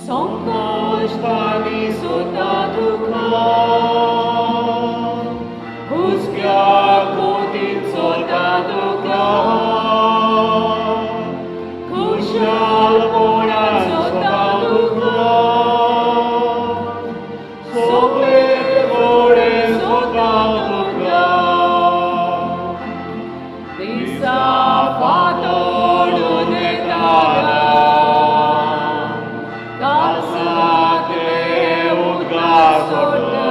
संकश्टांनी सुद्दां दुखां हुस्क्या कोतीन सुद्दां दुखां खुशालपणान सुद्दां दुखां सोंपे फुडें सुद्दां दुखां दिसा फांतोडून येताना काळसांतले उदका सोडटा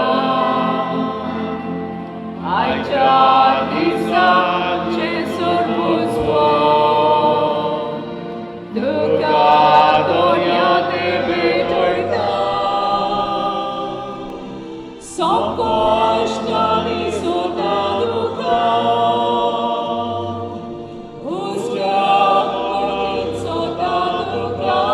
आयच्या दिसाचें सोडपूच तुका दर्या ते भेटयता संकश्टांनी सुद्दां दुखां हुस्क्या कोतीन सुद्दां दुखां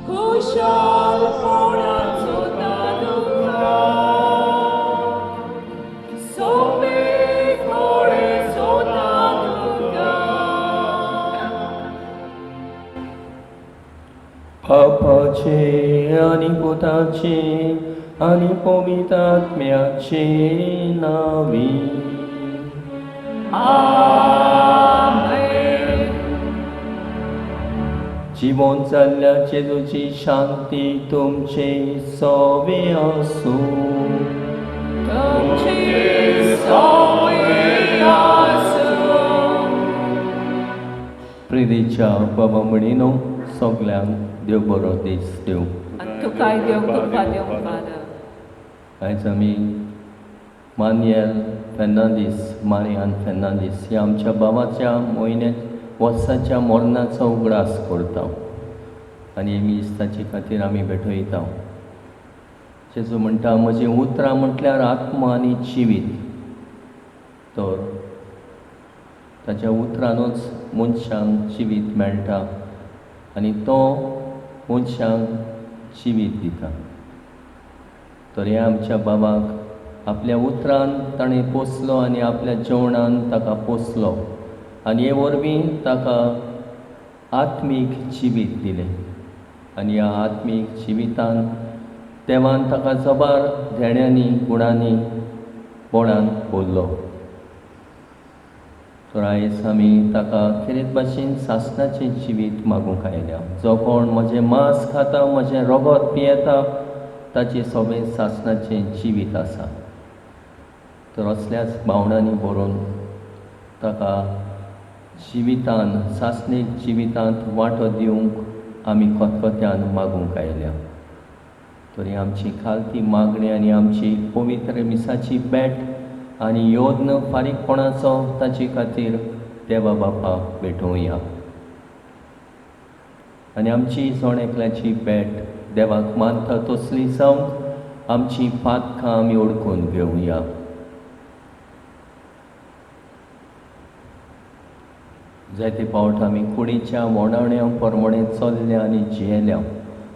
खुशालपणान सुद्दां दुखां सोंपे फुडें सुद्दां दुखां. बापाचे आनी पुताचे आनी पवित्र आत्म्याचे नांवी. आमेन. जिवन जाल्ल्या जेजूची शांती तुमचे सवे आसूं. तुमचे सवे आसूं. प्रितीच्या बाबा म्हणिनो, सगल्यांक देव बरो दीस दिवं. आनी तुकाय देव कृपा दिवं फादर. आयज आमी मान्यल फेर्नांदीस, मारियान फेर्नांदीस ह्या आमच्या बाबाच्या म्हयन्या वर्साच्या मरणाचो उगडास करता आनी मीस ताचे खातीर आमी भेटयता. जेजू म्हणटा, म्हजीं उतरां म्हटल्यार आत्मा आनी जिवीत. तर ताच्या उतरानूच मनशांक जिवीत मेळटा आनी तो मनशांक जिवीत दिता. तर ह्या आमच्या बाबाक आपल्या उतरान ताणें पोसलो आनी आपल्या जेवणान ताका पोसलो आनी हे वरवीं ताका आत्मीक जिवीत दिलें आनी ह्या आत्मीक जिवितान देवान ताका जबार धेण्यांनी गुणांनी बोळान भरलो. तर आयज आमी ताका खेरीत भाशेन सासणाचें जिवीत मागूंक आयल्या. जो कोण म्हजें मांस खाता, म्हजें रगत पियेता, ताचें सगळें सासणाचें जिवीत आसा. तर असल्याच भावनांनी बरोवन ताका जिवितान सासणीक जिवितांत वांटो दिवंक आमी खतखत्यान मागूंक आयल्या. तर ही आमची खालती मागणी आनी आमची पवित्र मिसाची भेट आनी योद्न फारीकपणाचो ताचे खातीर देवा बापा भेटोवया आनी आमची जण एकल्याची भेट देवाक मानता तसली जावंक आमची पातकां आमी ओळखून घेवया. जायते फावट आमी कुडीच्या वणावण्या प्रमाणे चल्ल्या आनी जियेल्या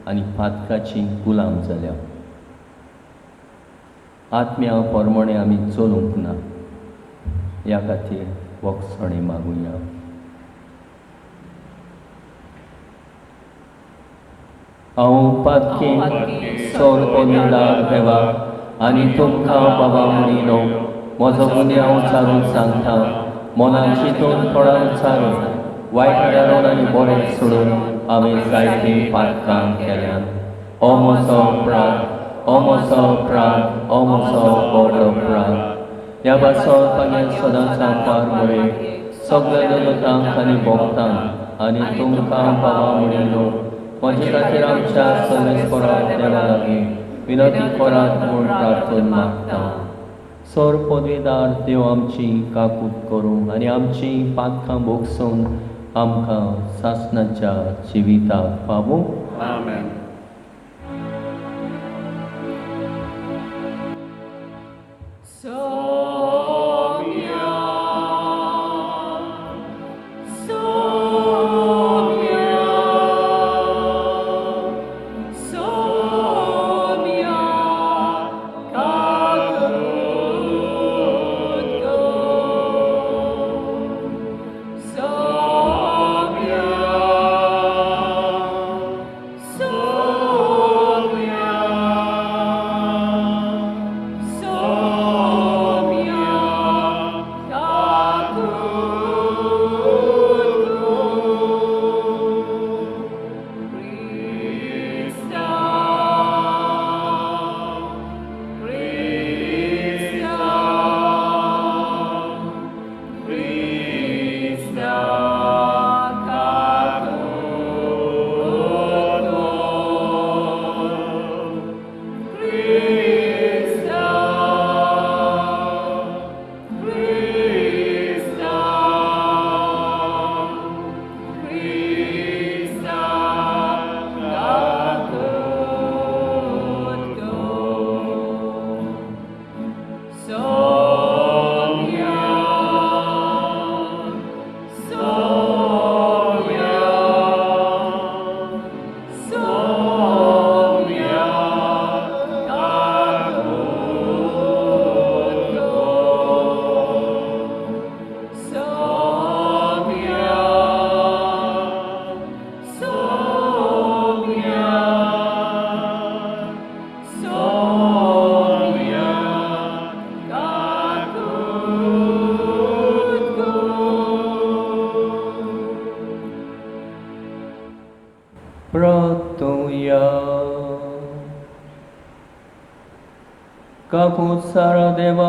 आनी पातकाची गुलाम जाल्या. आत्म्या प्रमाणे आमी चलूंक ना. ह्या खातीर भोगसणी मागुया. हांव पातकी सोर पवित्र देवाक आनी तुमकां बाबा म्हणिनो म्हजो गुन्यांव चारून सांगता. मनान चिंतून थोडान चारून वायट धाडून आनी बरें सोडून हांवें जायतीं पातकां केल्यात. ओ म्हजो अपराध, ओ म्हजो अपराध, ओ म्हजो व्हडलो अपराध. ह्या पासत मागीर सदांच पार मरे सगळ्या देवतांक आनी भोगतांक आनी तुमकां बाबा म्हणिल्लो म्हजे खातीर आमच्या सर्वेस्परा देवा लागीं विनंती करात म्हूण प्रार्थन मागता. सर पदवीदार देव आमची काकूत करूं आनी आमची पातकां भोगसून आमकां सासणाच्या जिविताक पावूं. आमेन. सोम्या सोम्या सोम्या काकूत कर. सोम्या प्रार्थुया. काकूत सारा देवा,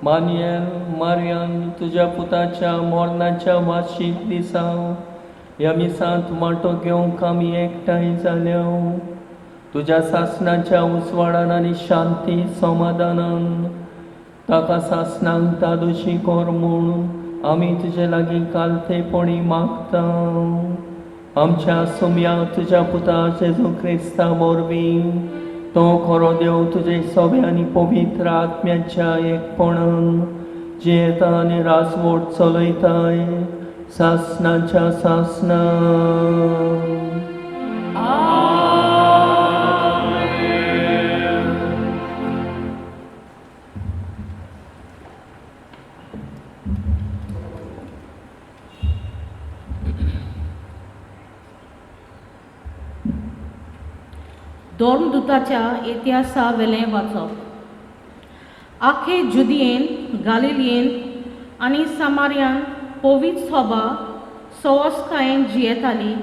मान्यल मार्यान तुज्या पुताच्या मरणाच्या वार्शीक दिसा ह्या मिसांत वांटो घेवंक आमी एकठांय जाल्या. तुज्या सासणाच्या उजवाडान आनी शांती समाधानान ताका सासणांक तादोशी कर म्हूण आमी तुजे लागीं कालतेपणी मागता. आमच्या सुम्या तुज्या पुता जेजू क्रिस्ता वरवीं, तो खरो देव तुजे सगळे आनी पवित्र आत्म्याच्या एकपणान जियेता आनी राजवट चलयताय सासणाच्या सासणा. धर्मदूताच्या इतिहासा वेलें वाचप. आखे जुदियेन, गालिलियेन आनी सामार्यान पवित्र सभा सवस्कायेन जियेताली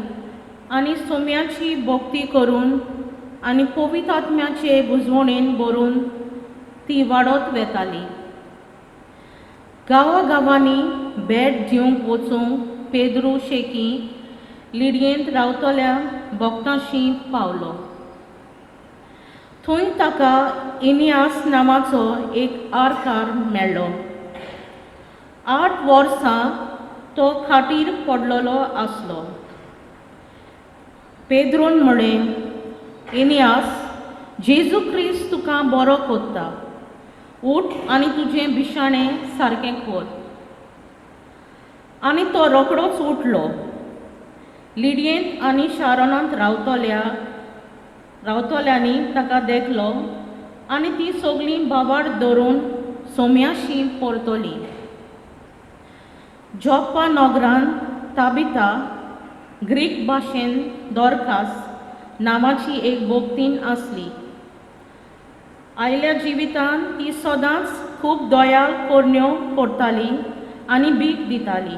आनी सोम्याची भक्ती करून आनी पवित्र आत्म्याचे बुजवणेन भरून ती वाडत वेताली. गांवागांवांनी भेट दिवंक वचूंक पेद्रू शेकी लिडयेंत रावतल्या भक्तांशी पावलो. थंय ताका इनियास नांवाचो एक आरकार मेळ्ळो. 8 वर्सां तो खाटीर पडलेलो आसलो. पेद्रून म्हळें, इनियास, जेजू क्रिस्त तुका बरो कोत्ता, उठ आनी तुजें बिशाणें सारकें कर. आनी तो रोखडोच उठलो. लिडयेंत आनी शारोनांत रावतल्यांनी ताका देखलो आनी ती सगळीं बावाड धरून सोम्याशी परतली. जोप्पा नगरान ताबिता, ग्रीक भाशेन दोरकास नांवाची एक भक्तीन आसली. आयल्या जिवितान ती सदांच खूब दयाळ करण्यो करताली आनी भीक दिताली.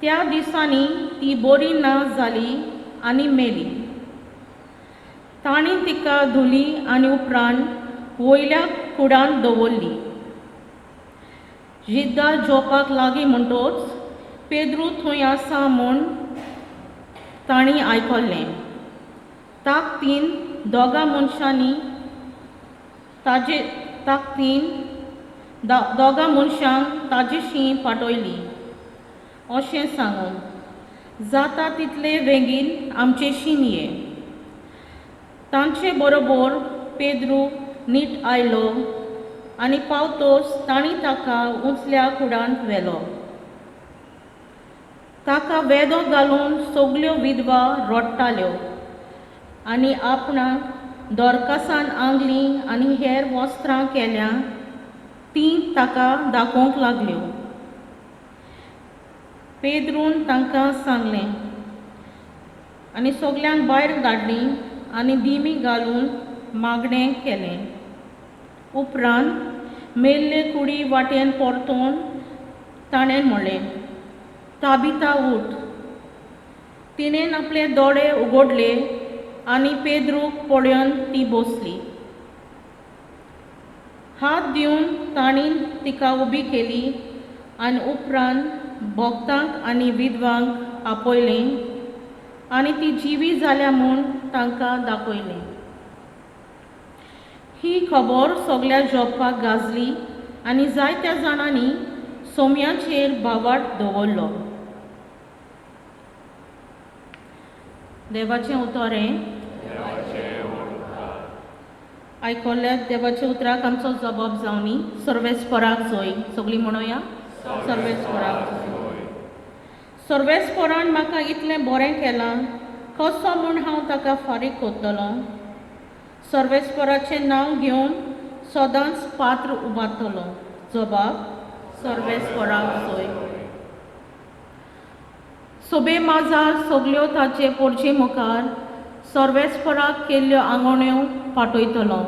त्या दिसांनी ती बरी ना जाली आनी मेली. तांणी तिका धुली आनी उपरांत वयल्या कुडांत दवरली. जिद्दा जोपाक लागीं म्हणटोच पेद्रू थंय आसा म्हूण तांणी आयकल्लें. ताकतीन दोगां मनशांनी ताजे ताकतीन दोगां मनशांक ताजेशी पाटयली अशें सांगून, जाता तितले बेगीन आमचेशीन ये. तांचे बरोबर पेद्रू नीट आयलो आनी पावतोच तांणी ताका उंचल्या कुडांत व्हेलो. ताका वेदो घालून सगल्यो विधवा रडटाल्यो आनी आपणाक दोरकासान आंगली आनी हेर वस्त्रां केल्या तीं ताका दाखोवंक लागल्यो. पेद्रून तांकां सांगलें आनी सगल्यांक भायर धाडलीं आनी दिमी घालून मागणें केलें. उपरांत मेल्ले कुडी वाटेन परतून ताणें म्हणलें, ताबिता उठ. तिणें आपले दोळे उगडले आनी पेद्रूक पळोवन ती बसली. हात दिवन तांणी तिका उबी केली आनी उपरांत भक्तांक आनी विधवांक आपयलें आनी ती जिवी जाल्या म्हूण तांकां दाखयलें. ही खबर सगल्या जोपाक गाजली आनी जायत्या जाणांनी सोम्याचेर भावाट दवरलो. देवाचें उतर हें आयकल्ल्या देवाच्या उतराक आमचो जबाब जावनी. सर्वेस्पराक जोय. सगळीं म्हणोया, सर्वेस्पराक जोय. सर्वेस्परान म्हाका इतलें बरें केलां, कसो म्हूण हांव ताका फारीक करतलो? सर्वेस्पराचें नांव घेवन सदांच पात्र उबारतलो. जबाब सर्वेस्पराक जोय. सोबे माजार सगल्यो ताचे पोरचे मुखार सर्वेस्पराक केल्ल्यो आंगोण्यो पाठयतलो.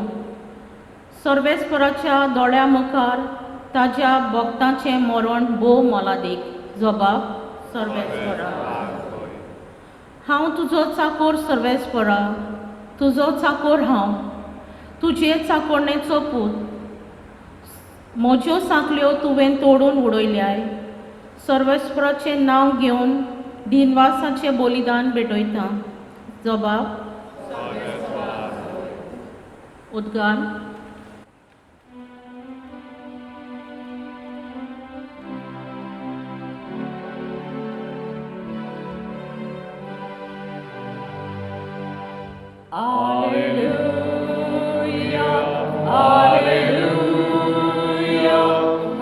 सर्वेस्पराच्या दोळ्या मुखार ताज्या भक्तांचें मरण भोव मोलादीक. जबाब सर्वेस्पराक. हांव तुजो चाकोर सर्वेस्परा, तुजो चाकोर हांव, तुजे चाकोरणेचो पूत. म्हज्यो सांखळ्यो तुवें तोडून उडयल्याय. सर्वेस्पराचें नांव घेवन दिनवासाचें बलिदान भेटयता. जबाब. उद्गार. Alleluia, Alleluia,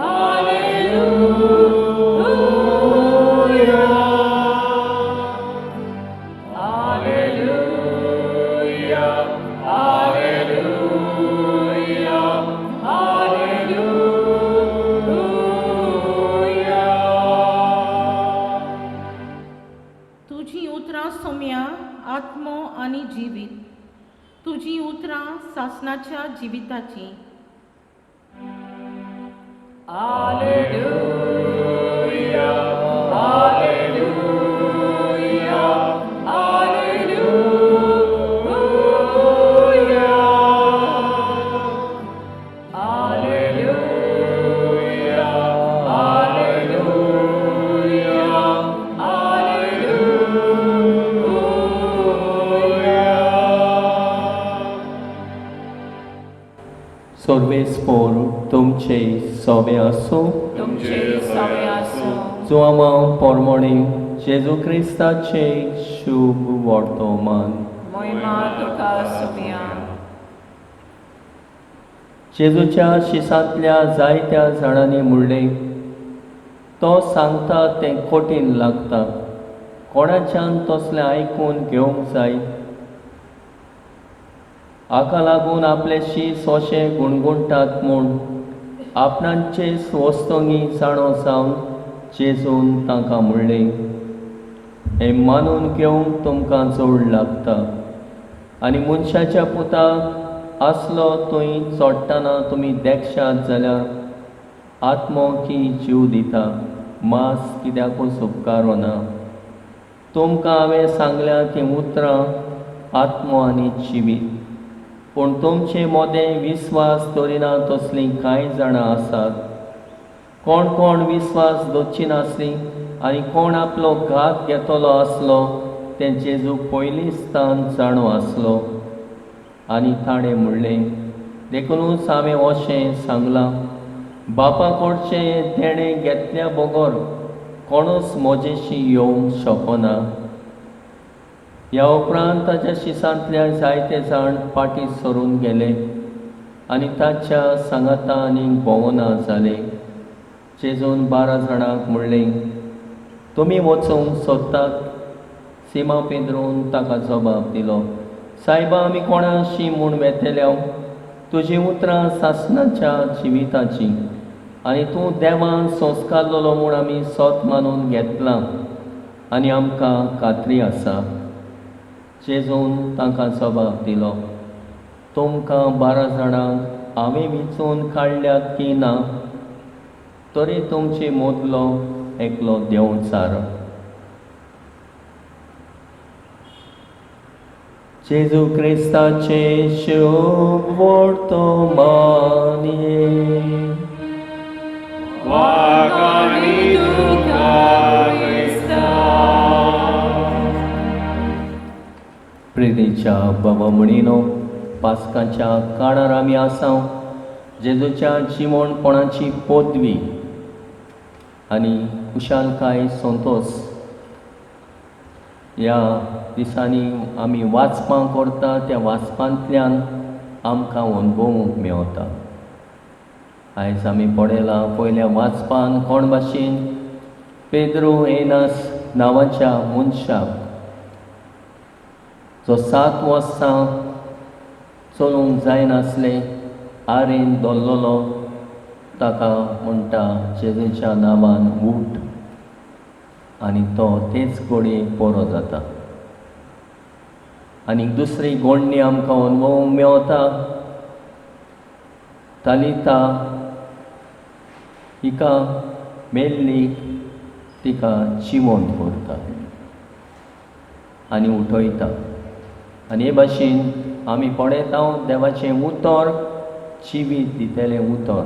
Alleluia. Alleluia, Alleluia, Alleluia. तुजी उतरां सोम्या आत्मो आनी जिवीत. तुजी उतरां सासणाच्या जिविताचीं. Alleluia, Alleluia, Alleluia. Alleluia, Alleluia, Alleluia. सर्वेस्पोर तुमचे सोबे आसूं. तुमचे सवे आसूं. जुआंव पोरमोणे जेजू क्रिस्ताचे शुभ वर्तमान. मोहिमा तुका सुमिया. जेजूच्या शिसांतल्या जायत्या जाणांनी म्हणलें, तो सांगता तें कठीण लागता, कोणाच्यान तसलें आयकून घेवंक जाय? हाका लागून आपले शीस अशें गुणगुणटात म्हूण आपणाचे वस्तुंगी जाणो जावन जेजून तांकां म्हणलें, हें मानून घेवंक तुमकां जोड लागता आनी मनशाच्या पुताक आसलो थंय चडटना तुमी देखशात जाल्यार आत्मो की जीव दिता, मांस कित्याकूच उपकारना. तुमकां हांवें सांगल्या तीं उतरां आत्मो आनी जिवीत. पूण तुमचे मदें विस्वास दवरिना तसलीं कांय जाणां आसात. कोण कोण विस्वास दवरची नासलीं आनी कोण आपलो घात घेतलो आसलो तें जेजू पयलींच तान जाणो आसलो. आनी ताणें म्हणलें, देखुनूच हांवें अशें सांगलां, बापा कडचें देणें घेतल्या बगर कोणूच म्हजेशी येवंक शकना. ह्या उपरांत ताच्या शिसांतल्या जायते जाण फाटीं सरून गेले आनी ताच्या सांगाता आनीक भोंवना जाले. जेजून 12 जाणांक म्हणलें, तुमी वचूंक सोदतात? सिमा पेद्रून ताका जबाब दिलो, सायबा, आमी कोणाशी म्हूण वेतल्या? तुजीं उतरां सासणाच्या जिविताचीं आनी तूं देवान संस्कारलेलो म्हूण आमी सत मानून घेतलां आनी आमकां खात्री आसा. जेजून तांकां जबाब दिलो, तुमकां 12 जाणांक हांवें विंचून काडल्यात की ना, तरी तुमचे मदलो एकलो देंवचार. जेजू क्रिस्ताचें शुभ वर्तमान. वागानी तुका क्रिस्ता. प्रितीच्या बाबा म्हणिनो, पास्काच्या काळार आमी आसाव. जेजूच्या जिवणपणाची पदवी आनी खुशालकाय संतोश ह्या दिसांनी आमी वाचपां करता. त्या वाचपांतल्यान आमकां अनुभवूंक मेवता. आयज आमी पळयलां पयल्या वाचपान कोण भाशेन पेद्रू एनास नांवाच्या मनशाक जो 7 वर्सां चलूंक जायनासलें आरेन दवरलेलो, ताका म्हणटा जेजूच्या नांवान उठ, आनी तो तेच घडये बरो जाता. आनी दुसरी गोडणी आमकां अनुभवूंक मेवता. तालिता हिका मेल्ली तिका जिवंत करता. आनी उठयता. आनी हे भाशेन आमी पळयता देवाचें उतर जिवीत दितलें उतर.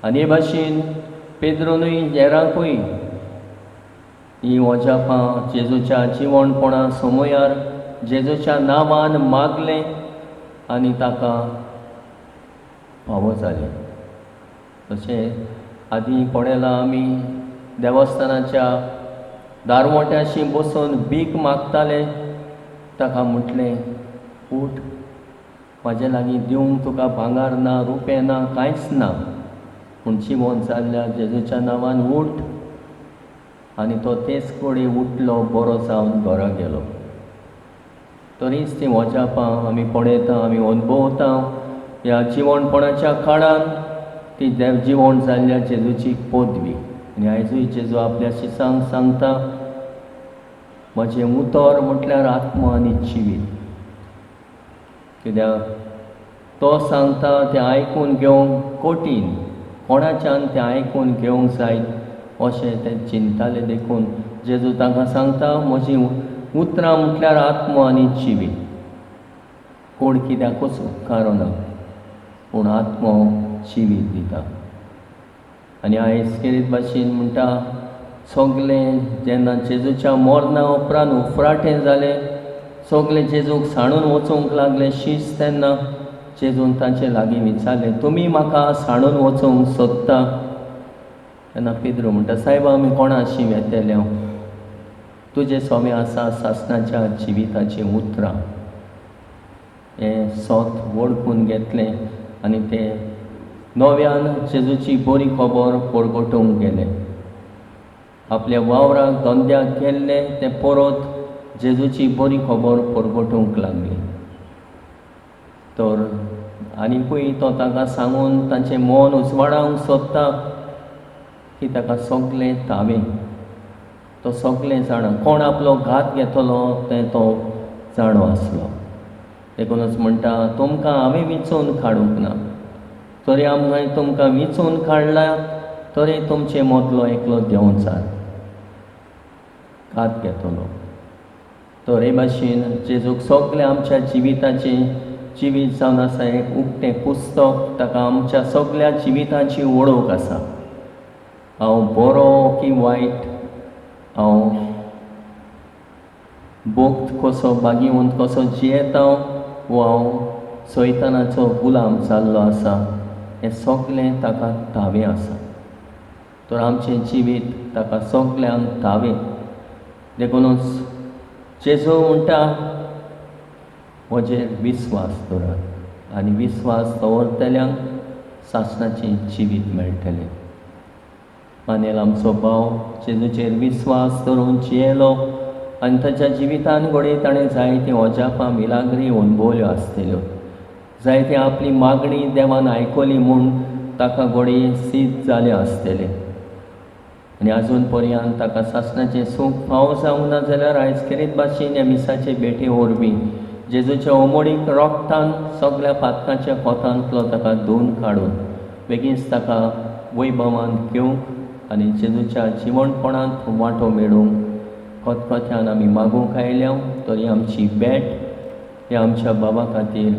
आनी हे भाशेन पेद्रोनूय हेरांकूय ही वजापां जेजूच्या जिवणपणा समयार जेजूच्या नांवान मागलें आनी ताका फावो जालें. तशें आदीं पळयलां आमी देवस्थानाच्या दारवट्याशी बसून भीक मागताले, ताका म्हटलें उठ, म्हाजे लागीं दिवंक तुका भांगर ना, रुपें ना, कांयच ना, पूण जिवन जाल्ल्या जेजूच्या नांवान उठ. आनी तो तेच कडेन उठलो, बरो जावन घरा गेलो. तरीच ती वजापां आमी पळयता, आमी अनुभवता ह्या जिवणपणाच्या काळान ती देव जिवण जाल्ल्या जेजूची पदवी. आनी आयजूय जेजू आपल्या शिसांक सांगता, म्हजें उतर म्हटल्यार आत्मो आनी जिवीत. कित्याक तो सांगता तें आयकून घेवंक कठीण, कोणाच्यान तें आयकून घेवंक जायत अशें ते चिंतताले. देखून जेजू तांकां सांगता, म्हजीं उतरां म्हटल्यार आत्मो आनी जिवीत. कोण कित्याकूच उपकारना, पूण आत्मो जिवीत दिता. आनी आयज खेरीत भाशेन म्हणटा, सगलें जेन्ना जेजूच्या मरणा उपरांत उफराटें जालें, सगले जेजूक सांडून वचूंक लागले शीस, तेन्ना जेजून तांचे लागीं विचारलें, तुमी म्हाका सांडून वचूंक सोदता? तेन्ना पेद्रू म्हणटा, सायबा, आमी कोणाशी वेतले? तुजें सोमें आसा सासणाच्या जिविताचीं उतरां. हें सोत वळखून घेतलें आनी ते नव्यान जेजूची बरी खबर परगटूंक गेले. आपल्या वावराक धंद्याक गेल्ले ते परत जेजूची बरी खबर परगटूंक लागली. तर आनीकूय तो ताका सांगून तांचें मन उजवाडावंक सोदता की ताका सगलें तावें, तो सगलें जाणा, कोण आपलो घात घेतलो तें तो जाणो आसलो. देखूनच म्हणटा, तुमकां हांवें विंचून काडूंक ना, तरी आमकां तुमकां विंचून काडला, तरी तुमचे मदलो एकलो देंवचार घात घेतलो. तर हे भाशेन जेजूक सगळें आमच्या जिविताचें जिवीत जावन आसा एक उक्तें पुस्तक, ताका आमच्या सगळ्या जिविताची वळख आसा. हांव बरो की वायट, हांव भक्त कसो, भागीवंत कसो जियेता, वो हांव सैतानाचो गुलाम जाल्लो आसा, हें सगळें ताका तावें आसा. तर आमचें जिवीत ताका सगळ्यांक तावें. देखूनच जेजू म्हणटा, म्हजेर विस्वास दवरात आनी विस्वास दवरतल्यांक सासणाचें जिवीत मेळटलें. मानेल आमचो भाव जेजूचेर विस्वास दवरून जियेलो आनी ताच्या जिवितान घडये ताणें जायतीं अजापां मिलाग्री अणभवल्यो आसतल्यो, जायती आपली मागणी देवान आयकली म्हूण ताका घडये सीद जालें आसतलें. आनी आजून पर्यंत ताका सासणाचें सूख फावो जावंक ना जाल्यार आयज खेरीत भाशेन ह्या मिसाचे भेटे वरवीं जेजूच्या ओमोडीक रोगतान सगळ्या पातकाच्या कोतांतलो ताका धुवन काडून बेगीनच ताका वैभवान घेवंक आनी जेजूच्या जिवणपणांत वांटो मेळूंक खतखत्यान आमी मागूंक आयल्या. तरी आमची भेट हे आमच्या बाबा खातीर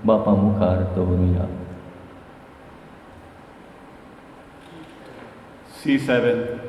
बापा मुखार दवरुया. C7.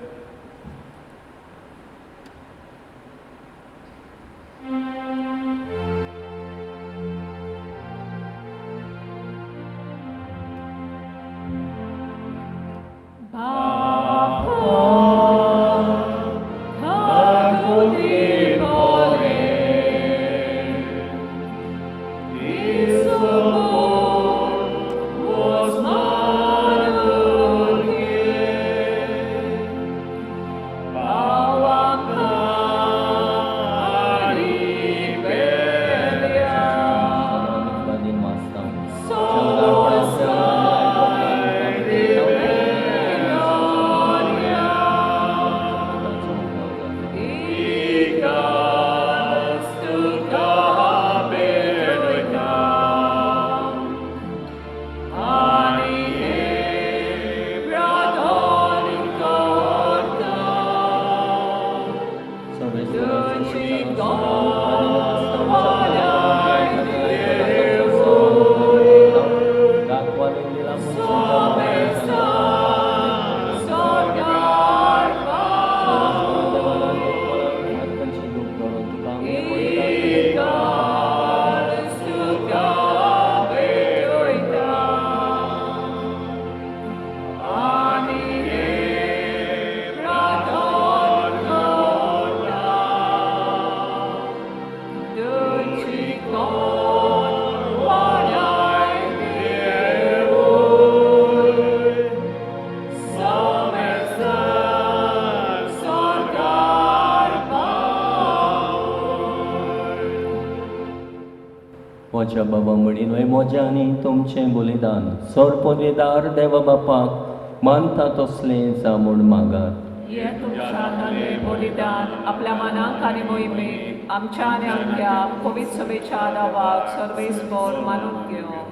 म्हज्या बाबा म्हणिल्लें म्हजें आनी तुमचें बलिदान सोरपदेदार देवा बापाक मानता तसलें जावं म्हूण मागात. हे तुमच्या हातांतलें बलिदान आपल्या मनाक आनी मोहिमेक आमच्या आनी आमच्या पवित्र सभेच्या आदावाक सर्वेस्पर मानून घेवं.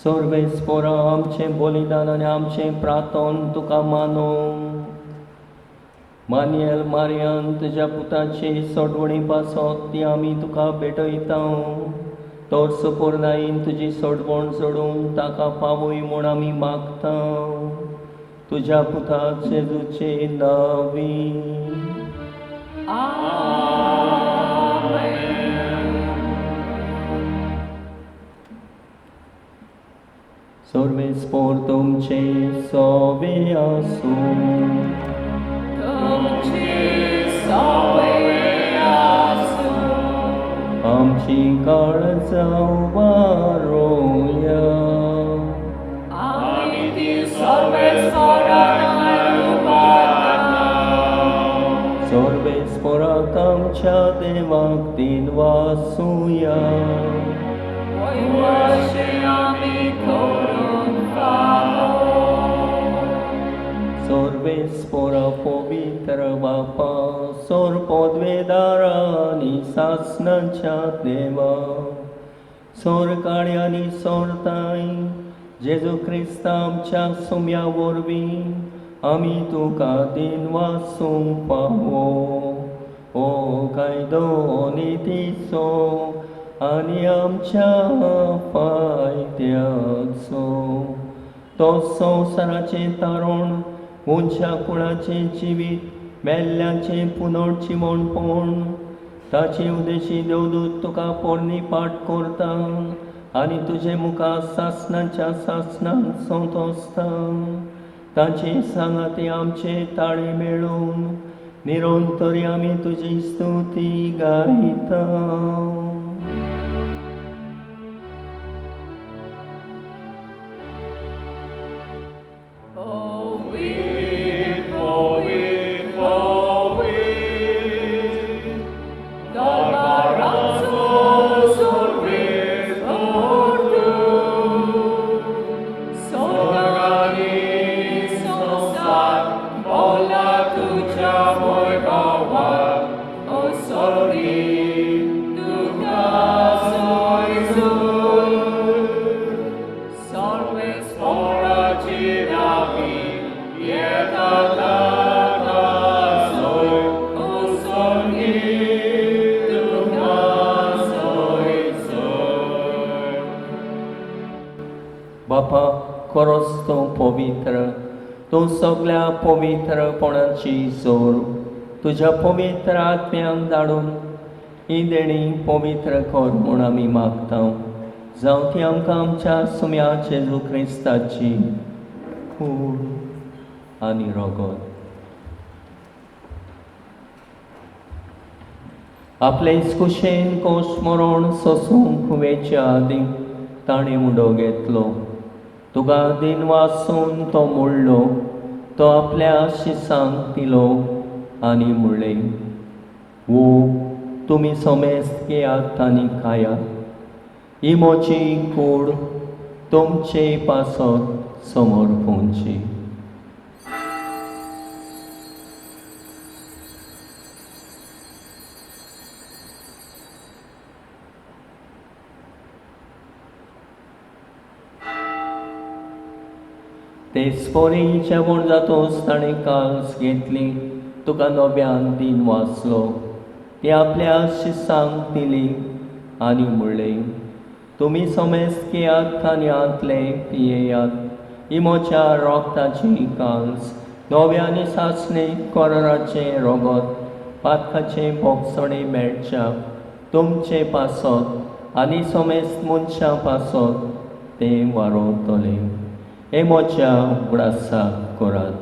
सर्वेस्परा आमचें बलिदान आनी आमचें प्रार्थन तुका मानूं. मान्यल मारियान तुज्या पुताचे सोडवणी पासत ती आमी तुका भेटयता. तर सुपुर्नायेन तुजी सोडवण सोडूंक ताका पावय म्हूण आमी मागता. तुज्या पुता जेजूचे नांवी. आमेन. सर्वेस्पर तुमचे सोवे आसूं. आमची काळजां वारोया. आमी ती सर्वेस्पराक सर्वेस्पराक आमच्या देवाक दिनवासुया. आमी करूंक फावो. सर्वेस्परा पवित्र बापा सोरपदवेदारा आनी सासणाच्या देवा सोरकाळी आनी सोरताय जेजू क्रिस्ता आमच्या सुम्या वरवीं आमी तुका दिनवासूंक पावो. ओ कायदो नितीचो आनी आमच्या फायद्याचो तो संवसाराचें तारण मनशा कुळाचें जिवीत मेल्ल्याचें पुनर्जिवणपण ताचे उदेशी देवदूत तुका पोरणी पाठ करता आनी तुजे मुखार सासणाच्या सासणान संतोसता. ताचे सांगाती आमचे ताळे मेळून निरंतरी आमी तुजी स्तुती गायता. बापा खरोच तूं पवित्र, तूं सगल्या पवित्रपणाची जोर. तुज्या पवित्र आत्म्यांक धाडून ही देणी पवित्र कर म्हूण आमी मागता. जावं ती आमकां आमच्या सुम्या जेजू क्रिस्ताची कूड आनी रगत. आपले कुशेन कोश मरण सोसूंक वेच्या आदीं ताणें उडो घेतलो. तुका दिनवासून तो मोडलो, तो आपल्या शिसांक दिलो आनी म्हणलें, वो तुमी समेस्त घेयात आनी खायात. ही म्हजी कूड तुमचे पासत समर्पूंची. तेच परी जेवण जातोच ताणें काल्स घेतली तुका नव्यान दिन वाचलो. ती आपल्या शिसांक दिली आनी म्हणलें, तुमी समेस्त घेयात आनी हांतलें पियेयात. ही म्हज्या रोगताची कांस, नव्या आनी सासणे कराराचें रोगत, पातकाचें भोगसणें मेळच्या तुमचे पासत आनी समेस्त मनशां पासत तें वारोवतलें. हें म्हज्या उगडासाक करात.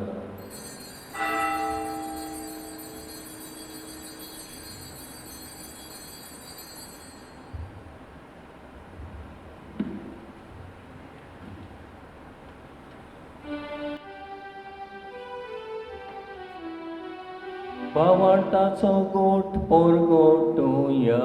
भावार्थाचो गोट परगटुया.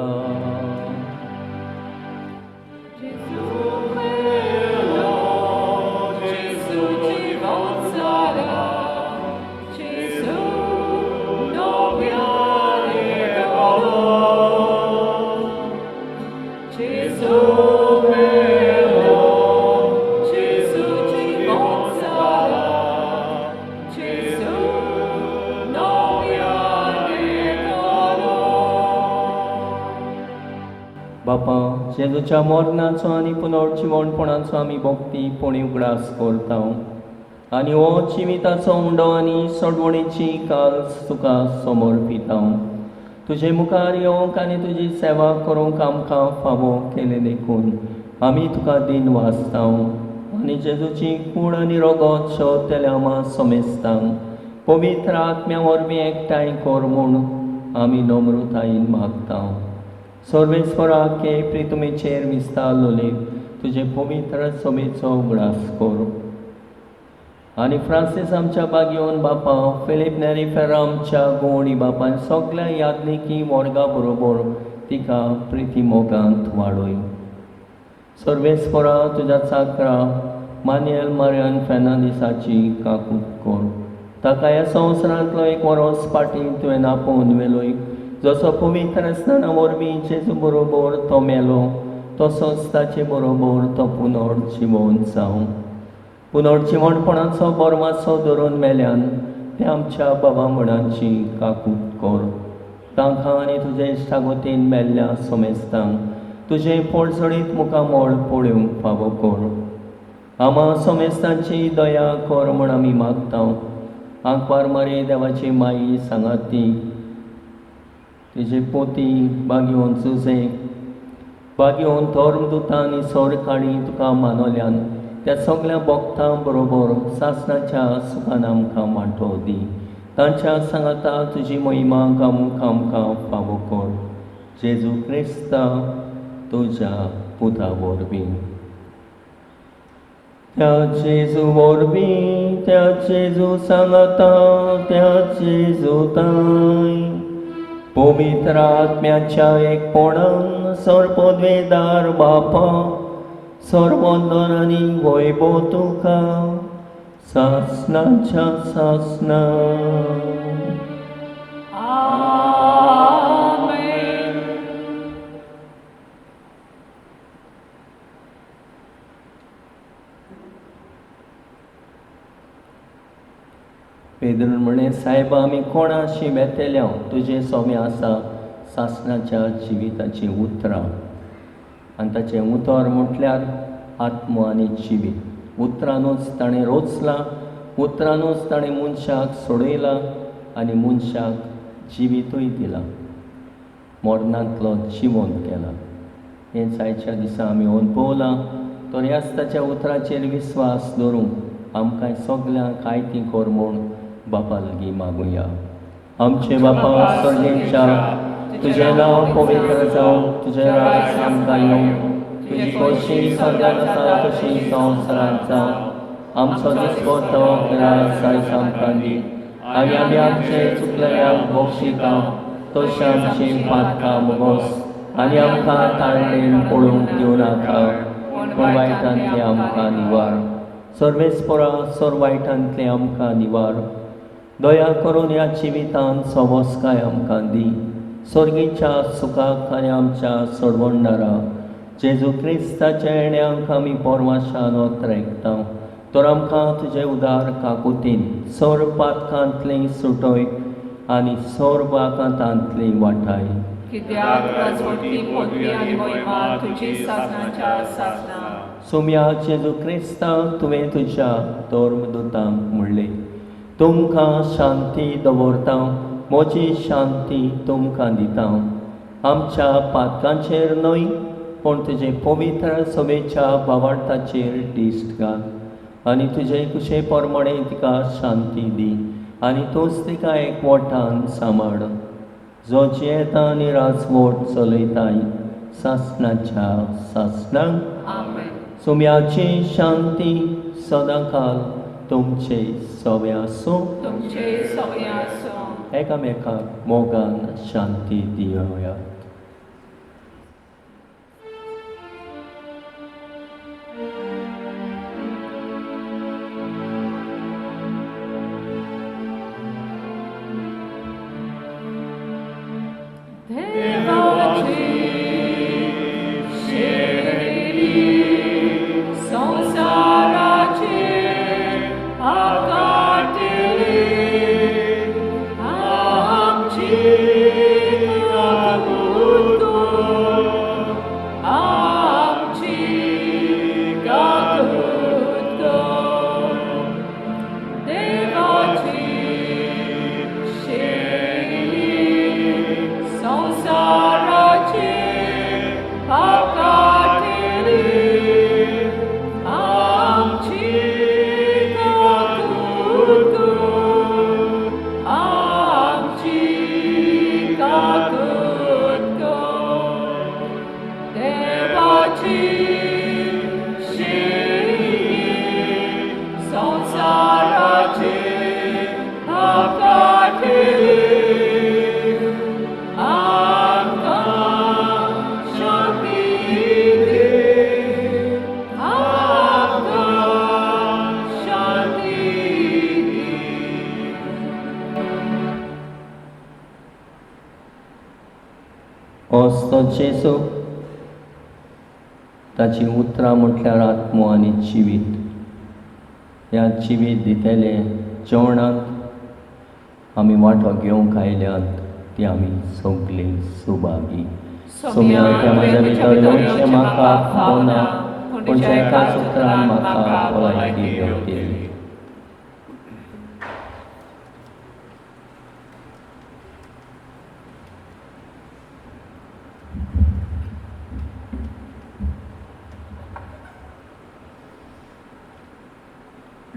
बापा, जेजूच्या मरणाचो आनी पुनर्जिवणपणाचो आमी भक्ती पुणी उगडास करता आनी हो जिविताचो उंडो आनी सोडवणेची काल्स तुका समर्पिता. तुजे मुखार येवंक आनी तुजी सेवा करूंक आमकां फावो केलें देखून आमी तुका दिन वाचता आनी जेजूची कूड आनी रोगत शोधतल्या आमा समेस्तांक पवित्र आत्म्या वरवीं एकठांय कर म्हूण आमी नम्रतायेन मागता. सर्वेस्परा के प्रितुमेचेर विस्तारलोले तुजे पवित्र सभेचो उगडास कर आनी फ्रांसीस आमच्या बागयोन बापा, फिलीप नेरी फेर्रा आमच्या गोवणी बापान सगल्या यादनिकी वर्गा बरोबर तिका प्रिती मोगांत वाडय. सर्वेस्परा तुज्या चाकरा मान्यल मारियन फेर्नांदीसाची काकूत कर. ताका ह्या संवसारांतलो एक वरोस फाटीं तुवें आपोवन व्हेलोय. जसो पवित्र स्नाना वरवीं जेजू बरोबर तो मेलो तसोच ताचे बरोबर तो पुनर्जिवन जावं. पुनर्जिवणपणाचो बोरमाचो धरून मेल्यान ते आमच्या बाबा म्हणांची काकूत कर. तांकां आनी तुजे इश्टागोतीन मेल्ल्या समेस्तांक तुजें पोळजळीत मुखामळ पळोवंक फावो कर. आमा समेस्तांची दया कर म्हूण आमी मागता. आंकवार मरे देवाची माई सांगात ती तिजे पोती बागयोन जुजे बागयोन धर्मदुतां आनी सोरकाळी तुका मानवल्यान त्या सगल्या भक्तां बरोबर सासणाच्या सुखान आमकां वांटो दी. तांच्या सांगाता तुजी महिमा गावूंक आमकां फावो कर. जेजू क्रिस्ता तुज्या पुता वरवीं. त्या जेजू वरवीं, त्या जेजू सांगाता, त्या जेजू ताय पवित्र आत्म्याच्या एकपणान सर्वद्वेदार बापा, सर्वंदन आनी वैभव तुका सासणाच्या सासणा. आमेन. पेद्रून म्हणलें, सायबा, आमी कोणाशी वेतेल्या? तुजें सोमें आसा सासणाच्या जिविताचीं उतरां. आनी ताचें उतर म्हटल्यार आत्मो आनी जिवीत. उतरानूच ताणें रोचलां, उतरानूच ताणें मनशाक सोडयलां आनी मनशाक जिवितूय दिलां, मरणांतलो जिवन केला. हें आयच्या दिसा आमी अणभवलां. तर ह्याच ताच्या उतराचेर विस्वास दवरूंक आमकां सगल्यांक आयती कर म्हूण बापा लागीं मागुया. आमचे बापा सर्गेच्या, तुजें नांव पवित्र जावं, तुजें राज आमकां येवं, तुजी खोशी स्वर्गांत आसा तशी संवसारांत जावं. आमचो दिसपट्टो ग्रास आयज आमकां दी आनी आमी आमचे चुकलेल्यांक बक्षिता तशें आमची पातकां मुगोस आनी आमकां ताळणेन पळोवंक दिवं नाका, पूण वायटांतलें आमकां निवार. सर्वेस्परा सर वायटांतलें आमकां निवार. दया करून ह्या जिवितांत सवस्काय आमकां दी. सर्गीच्या सुखाक आनी आमच्या सोडवणदारा जेजू क्रिस्ताच्या येण्यांक आमी पोरवाशान ओतरेकता. तर आमकां तुजे उदार काकुतीन सर पातकांतलें सुटय आनी सर्वाकांतांतली वाठाय. कित्याक राजवटी पदवी आनी मोहिमा तुजी सासणाच्या सासणा. सोम्या जेजू क्रिस्ता, तुवें तुज्या धर्मदुतांक म्हणलें, तुमकां शांती दवरता, म्हजी शांती तुमकां दिता. आमच्या पातकांचेर न्हय पूण तुजे पवित्र सभेच्या भावार्थाचेर दिश्ट घाल आनी तुजे कुशे प्रमाणे तिका शांती दी आनी तूंच तिका एकवटान सांबाळ, जो जियेता आनी राजवट चलयताय सासणाच्या सासणाक. आमेन. सोम्याची शांती सदांकाल तुमचे सवे आसूं. तुमचे सगळे आसूं. एकामेकाक मोगान शांती दिवया. देवाची शेली संवसाराची आकाटिली आमची काकुळट, आमची काकुळट. देवाची शेली संवसाराची आकाटिली आमची काकुळट, आमची काकुळट. देवाची शेली संवसाराची आकाटिली आमकां शांती दी, आमकां शांती दी. असो जेजू ताची उतरां म्हटल्यार आत्मो आनी जिवीत. ह्या जिवीत दितले जेवणांत आमी वांटो घेवंक आयल्यात ती आमी सगळीं सुभागी. सोम्या, त्या म्हज्या भितर येवचें म्हाका फावना, पूण एकाच उतरान म्हाका भलायकी मेळटली.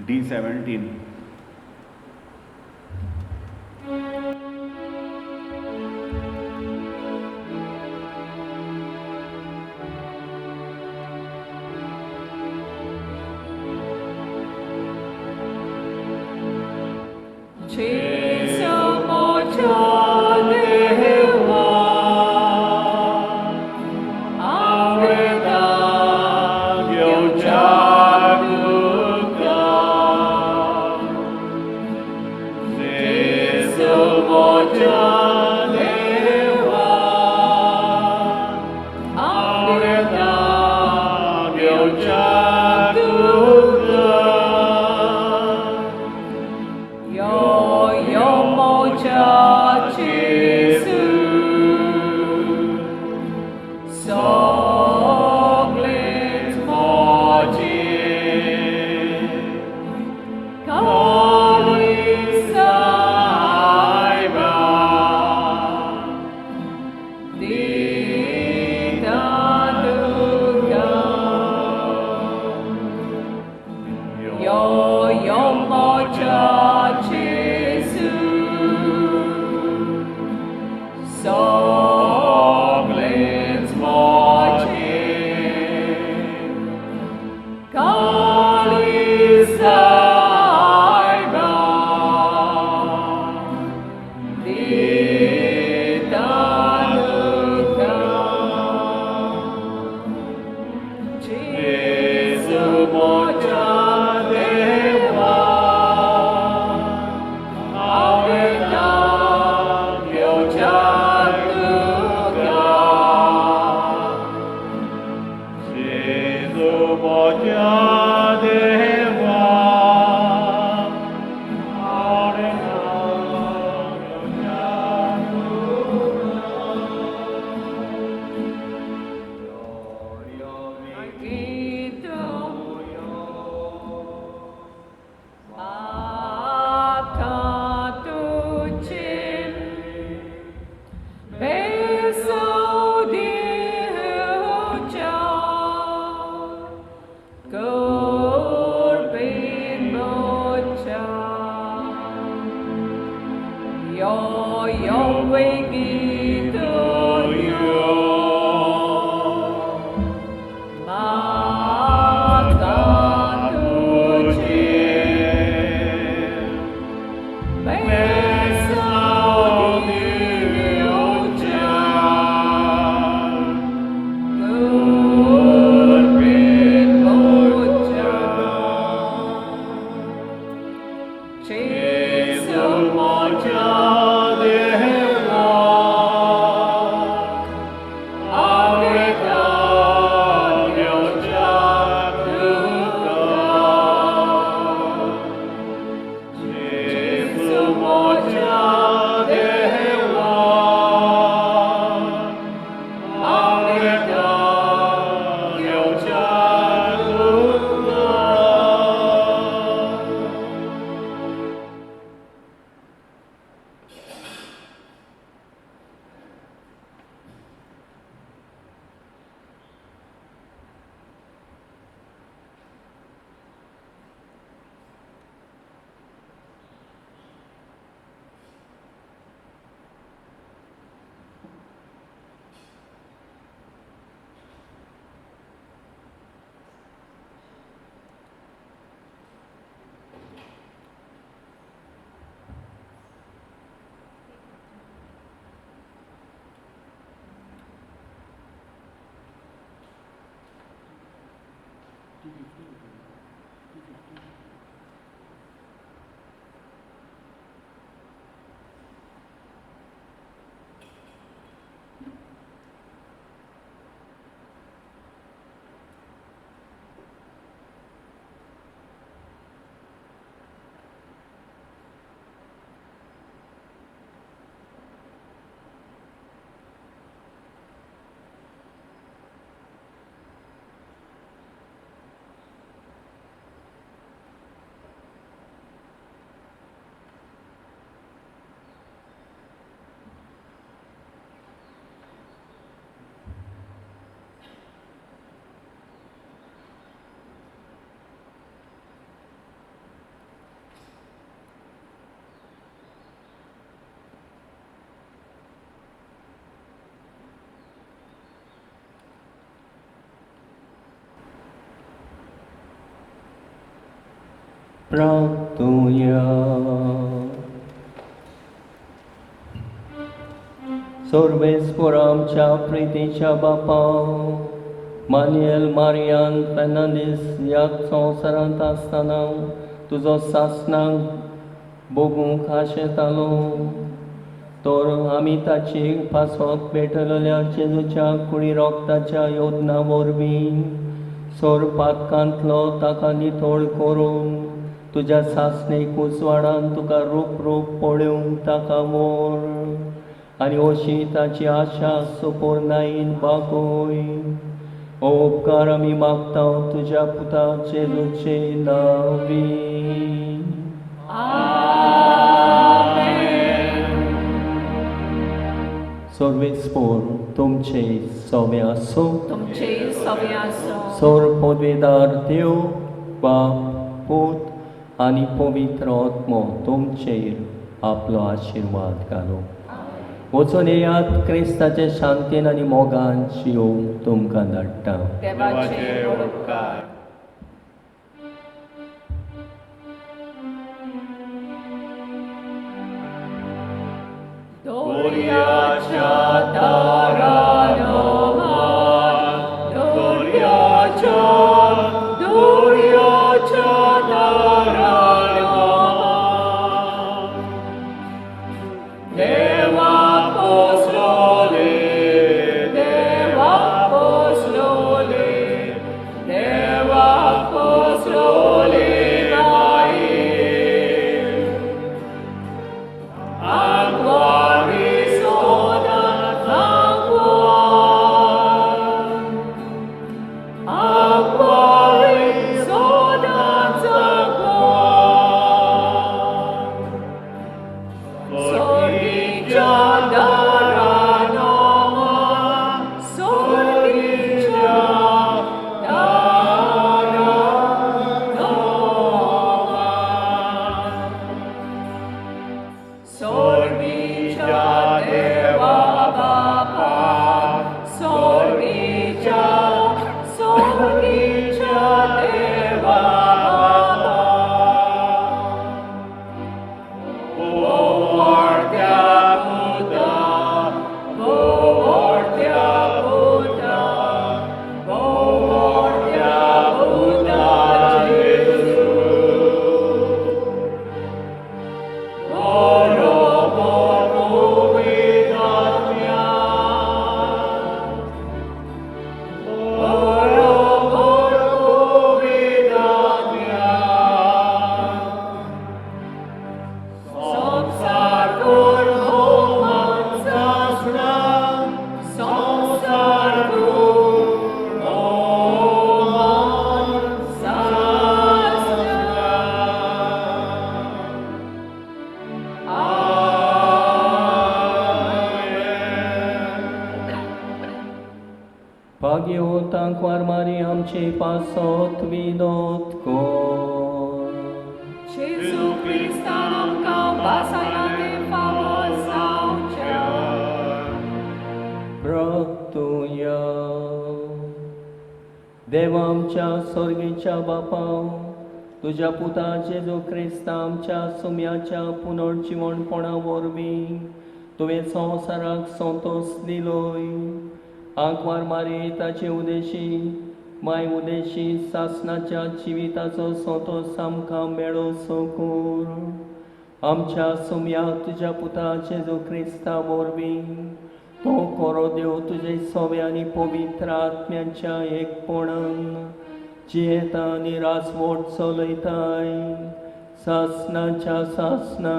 D17. Jesu मोज्या देवा, आवडता घेवच्या तुका. जेजू मोज्या देवा, आवडता घेवच्या तुका. यो यो मोज्या जेजू, सगळेच मोजी काळीसायबा दिता तुका. यो यो मोज्या जेजू, सगळेच मोजी काळीसायबा दिता तुका. जेजू मोज्या देवा, आवडता घेवच्या तुका. जेजू मोज्या देवा, आवडता घेवच्या Yo बेगीन यो म्हाका तुजें बेसांव दिवच्या कृपेन म्हज्या जेजू म्हज्या देवा आवडता घेवच्या तुका जेजू म्हज्या देवा आवडता घेवच्या तुका. प्रार्थुया. सर्वेस्पर आमच्या प्रितीच्या बापा मानुएल मारियान फेर्नांदीस ह्या संवसारांत आसतना तुजो सासणाक भोगूंक आशेतालो तर आमी ताची पासत पेटलेल्या जेजूच्या कुडी रोगताच्या योजना वरवीं सोर पातकांतलो ताका नितळ करून तुज्या सासणेक उजवाडान तुका रूप रूप पळोवंक ताका व्हर आनी अशी ताची आशा सुपूर्णायेन भागय. हो उपकार आमी मागता तुज्या पुता जेजूचे नांवी. सर्वेस्पर तुमचे सवे आसूं. तुमचे सवे आसूं. सोर पदवेदार देव बाप पूत आनी पवित्र आत्मो तुमचेर आपलो आशिर्वाद घालूं. वचून येयात क्रिस्ताचे शांतीन आनी मोगान जियोवंक तुमकां धाडटा. देवाचे उपकार. दोर्याच्या दारानो मान, दोर्याच्या, दोर्याच्या दारानो मान. देवा पोसलोले, देवा पोसलोले, देवा पोसलोले बाई. Aquari soda aqua. Aquari soda aqua. Sorgija daranoma, sorgija daranoma. Sorgija भाग्यवंतांक वारमारी आमचे पासत विनोद कर. जेजू क्रिस्तान आमकां भासाया ते फावो जावच्या. प्रार्थुया. देवा आमच्या सर्गीच्या बापा, तुज्या पुता जेजू क्रिस्ता आमच्या सुम्याच्या पुनर्जिवणपणा वरवीं तुवें संवसाराक संतोश दिलोय. आंकवार मारी ताचे उदेशी माय उदेशी सासनाच्या जिविताचो संतोश आमकां मेळो सोकूर. आमच्या सुम्या तुज्या पुता जेजू क्रिस्ता वरवीं. तो कोरो देव तुजे सोवे आनी पवित्र आत्म्याच्या एकपणान जियेता आनी राजवट चलयताय सासनाच्या सासना.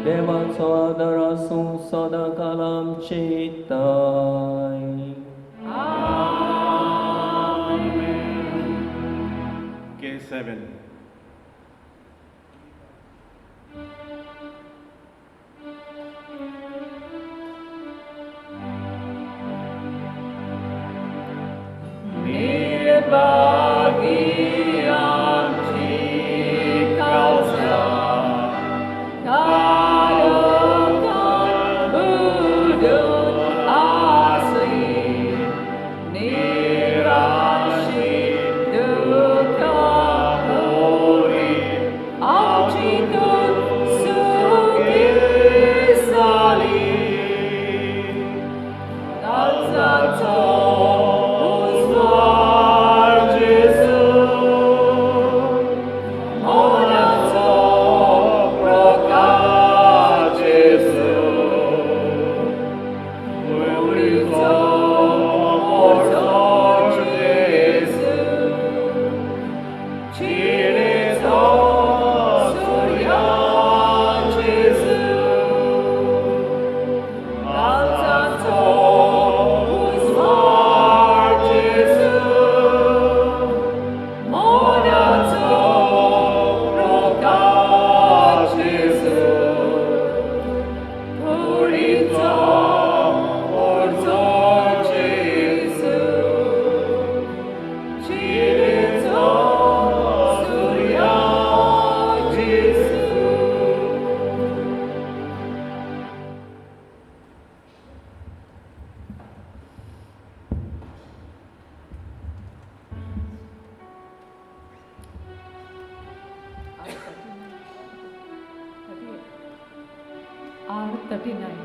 देवाचो आदर आसूं सदां काल आमचे ताय. K7. निर्भागी आमची काळजां, काळोखान बुडून आसली, निराशी दुख्खा भरी, आमची तूं सुखी जाली. काळजाचो उजवाड जेजू, मनाचो प्रकाश जेजू, कुडीचो मोर्चो जेजू, जिणेचो सुर्या जेजू, काळजाचो उजवाड जेजू, मनाचो प्रकाश जेजू, कुडीचो मोर्चो जेजू, जिणेचो सुर्या जेजू. R39.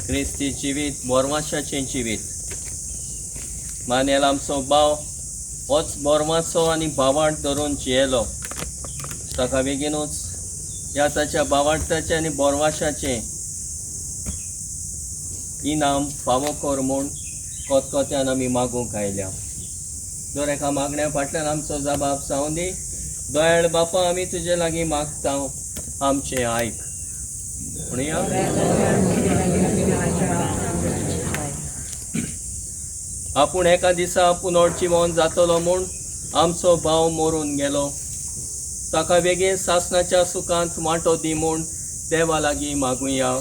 क्रिस्ती जिवीत बोरवाशाचें जिवीत. मानेल आमचो भाव होच बोरवासो आनी भावार्थ धरून जियेलो. ताका बेगीनूच ह्या ताच्या भावार्थाचें आनी बोरवाशाचें इनाम फावो कर म्हूण कोतकोत्यान आमी मागूंक आयल्या. दर एका मागण्या फाटल्यान आमचो जबाब जावं दी. दयाळ बापा, आमी तुजे लागीं मागता, आमचें आयक. म्हणया, आपूण एका दिसा पुनर्जिवन जातलो म्हूण आमचो भाव मरून गेलो. ताका बेगीन सासणाच्या सुखांत वांटो दी म्हूण देवा लागीं मागुया.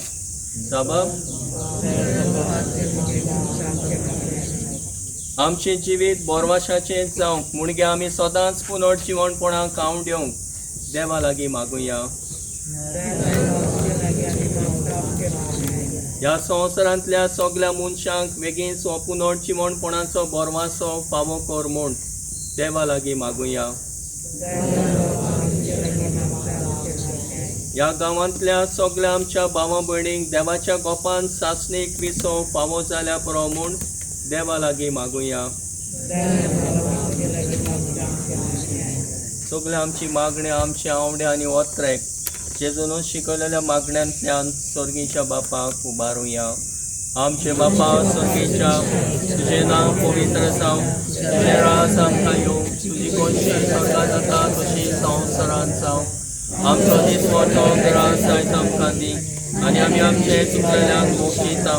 साबाब, आमचें जिवीत बोरवाशाचें जावंक मुणगे आमी सदांच पुनर्जिवणपणाक खावंक दिवंक देवा लागीं मागुया. ह्या संवसारांतल्या सगल्या मनशांक बेगीन पुनर्जिवणपणाचो बोरवासो फावो कर म्हूण देवा लागीं मागुया. ह्या गांवांतल्या सगल्या आमच्या भावा भयणींक देवाच्या गोपान सासणीक विसव फावो जाल्या पुरो म्हूण देवा लागीं मागुया. सगल्या आमची मागण्या, आमचे आवडे आनी ओत्रेक जेजून शिकयलेल्या मागण्यांतल्यान सर्गीच्या बापाक उबारुया. आमचे बापा सर्गीच्या, तुजें नांव पवित्र जावं, तुजें राज आमकां येवं, तुजी खोशी स्वर्गांत जाता तशी संवसारांत जावं. आमचो दिसवटो ग्रास आयज आमकां दी आनी आमी आमचे चुकलेल्यांक मोखिता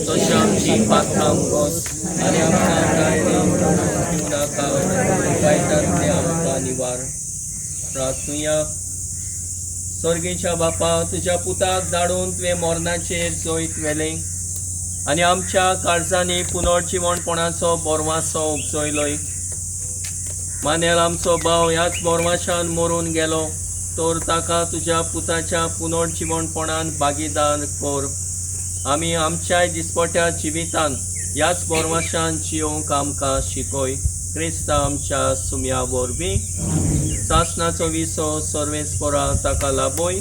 तशें आमची पात्रां गोस आनी आमकां दिवं नाका, वायटांतलें आमकां निवार. प्रार्थुया. सर्गीच्या बापा, तुज्या पुताक धाडून तुवें मरणाचेर जैत व्हेलें आनी आमच्या काळजांनी पुनर्जिवणपणाचो बोरवासो उपजयलोय. मानेल आमचो भाव ह्याच बोरवाशान मरून गेलो तर ताका तुज्या पुताच्या पुनर्जिवणपणान भागीदार कर. आमी आमच्याय दिसपट्या जिवितान ह्याच बोरवाशान जियोवंक आमकां शिकय. क्रिस्ता आमच्या सुम्या वरवीं. सासणाचो विसो सर्वेस्परा ताका लाभय.